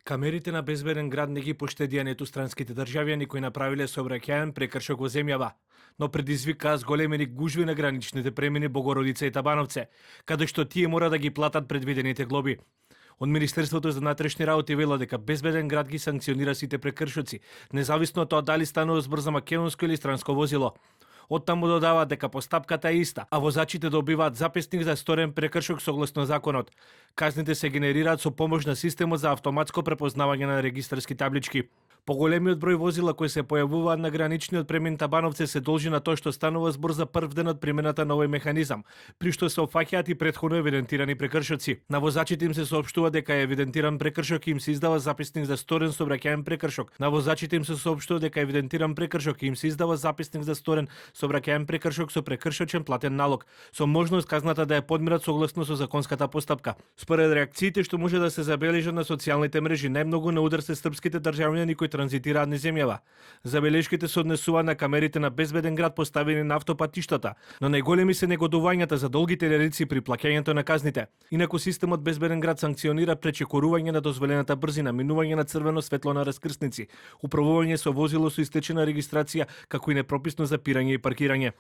Камерите на безбеден град не ги поштедија ниту странските државјани кои направиле сообраќаен прекршок во земјава, но предизвикаа зголемени гужви на граничните премини Богородица и Табановце, каде што тие мора да ги платат предвидените глоби. Од Министерството за внатрешни работи вела дека безбеден град ги санкционира сите прекршоци, независно од тоа дали станува збор за македонско или странско возило. Оттаму додаваат дека постапката е иста, а возачите добиваат записник за сторен прекршок согласно законот. Казните се генерираат со помош на системот за автоматско препознавање на регистарски таблички. Поголемиот број возила кои се појавуваат на граничниот премин Табановце се должи на тоа што станува збор за прв ден од примената на овој механизам, при што се опфаќаат и претходно евидентирани прекршоци. На возачите им се соопштува дека е евидентиран прекршок и им се издава записник за сторен сообраќаен прекршок. На возачите им се соопштува дека е евидентиран прекршок и им се издава записник за сторен сообраќаен прекршок со прекршочен платен налог, со можност казната да ја подмират согласно со законската постапка. Според реакциите што може да се забележат на социјалните мрежи, најмногу на удар се српските државјани кои транзитираат низ земјава. Забелешките се однесуваат на камерите на безбеден град поставени на автопатиштата, но најголеми се негодувањата за долгите релици при плаќањето на казните. Инаку системот безбеден град санкционира пречекорување на дозволената брзина, минување на црвено светло на раскрсници, управување со возило со истечена регистрација, како и непрописно запирање и паркирање.